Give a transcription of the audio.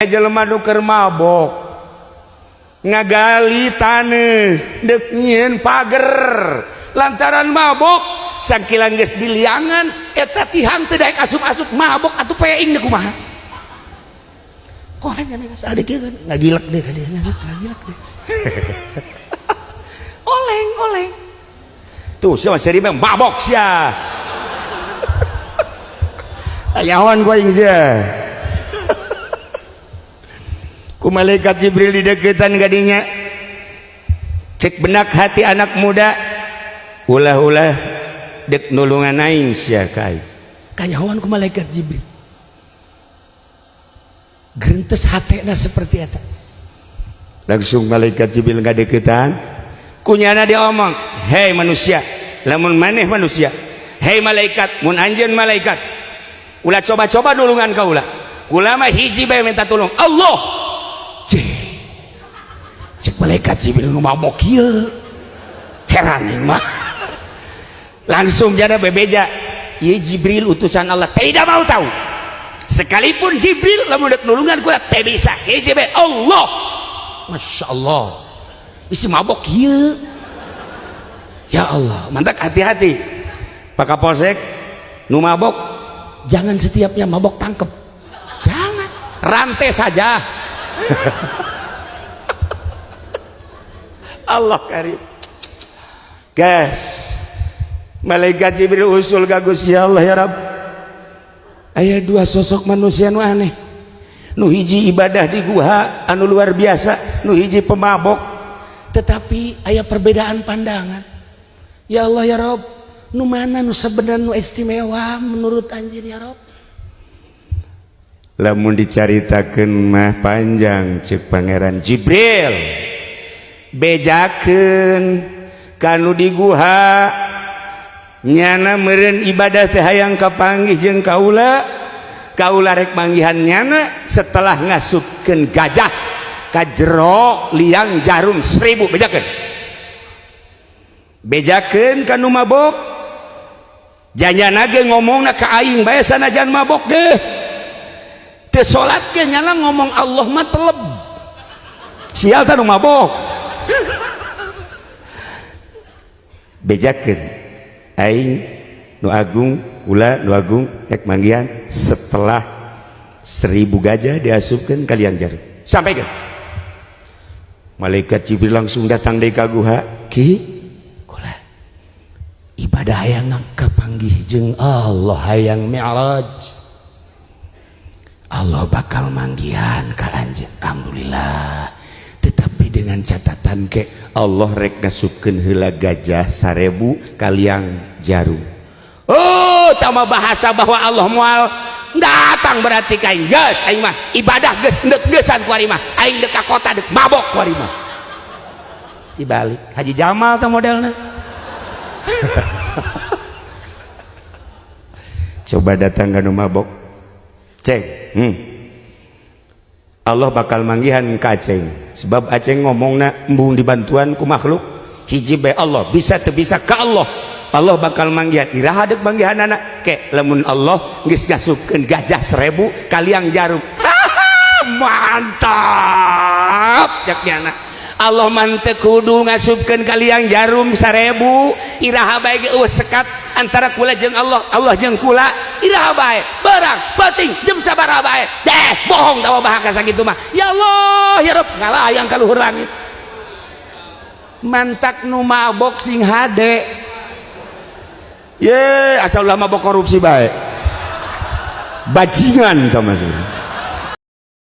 Jelema nu keur mabok ngagali taneuh deuk nyieun pager lantaran mabok sangkilan geus diliangan eta tihang teu daek asup-asup mabok atuh peing deuk kumaha koleng ane asal dikieu ngagilek deh ka dieu ngagilek deh oleng oleng tuh sia seri mah mabok sia ayawan ku aing sia ku malaikat Jibril dideketan gadinya cek benak hati anak muda ulah-ulah dek nulungan aing sia ka aing kanyahoan ku malaikat Jibril gerentes hatena seperti eta. Langsung malaikat Jibril ngadeketan kunyana dia omong, hei manusia, lamun maneh manusia, hei malaikat, mun anjeun malaikat, ulah coba-coba nulungan kaula, kula mah hiji bae minta tolong Allah. Cek cek malaikat Jibril nu mabok kieu heran ieu mah. Langsung jada bebeja ieu Jibril utusan Allah tidak mau tahu sekalipun Jibril lamun dek nulungan kula teu bisa hiji bae Allah. Masya Allah isi mabok kieu ya Allah. Mantak hati-hati Pak Kapolsek nu mabok jangan setiapnya mabok tangkep, jangan, rantai saja. Allah karim guys. Malaikat Jibril usul ka Gusti Allah, ya Rabb, aya dua sosok manusia nu aneh, nu hiji ibadah di guha anu luar biasa, nu hiji pemabok, tetapi aya perbedaan pandangan. Ya Allah ya Rob, nu mana nu sebenarnya nu istimewa menurut anjeun ya Rob? Lamun dicaritakeun mah panjang. Cek Pangeran Jibril, bejakeun kanu di guha, nyana meureun ibadah teh hayang kapanggih jeung kaula, kaula rek manggihan nyana setelah ngasupkeun gajah ka jero liang jarum 1000. Bejakeun, bejakeun kanu mabok, janyana ge ngomongna ka aing bae sanajan mabok ge teu salat ge nyana ngomong Allah mah teleb. Sial tah nu mabok. Bejakeun aing nu agung, kula nu agung rek manggihan setelah 1000 gajah diasupkeun ka liang jarum. Sampaikan malaikat Jibril langsung datang deui ka guha, ki kula ibadah hayang kapanggih jeung Allah, hayang mi'raj, Allah bakal manggihan ka anjeun. Alhamdulillah, tetapi dengan catatan ke Allah rek ngasupkeun heula gajah 1000 ka liang jarum. Oh, tama bahasa bahwa Allah moal datang berarti ka aing geus, aing mah ibadah geus endek geusan ku ari mah, aing dek ka kota dek mabok ku ari mah. Dibalik Haji Jamal teh modelna. Coba datang ka nu mabok, ceng, Allah bakal manggihan ka aceng sebab aceng ngomongna embung dibantuan ku makhluk, hiji bae Allah, bisa teu bisa ka Allah, Allah bakal manggihan. Iraha deuk manggihanana? Ke lamun Allah geus ngasupkeun gajah 1000 ka liang jarum. Mantap cek nyana, Allah mah teu kudu ngasupkeun ka liang jarum 1000, iraha bae ge eueuh sekat antara kula jeung Allah, Allah jeung kula, iraha bae barang penting jam sabaraha bae deh. Bohong tawa bahasa sakitu mah. Ya Allah ya Rabb, ngalayang ka luhur langit. Mantak nu mabok sing hade. Ye asal ulah mabok korupsi bae, bajingan tah maksudnya.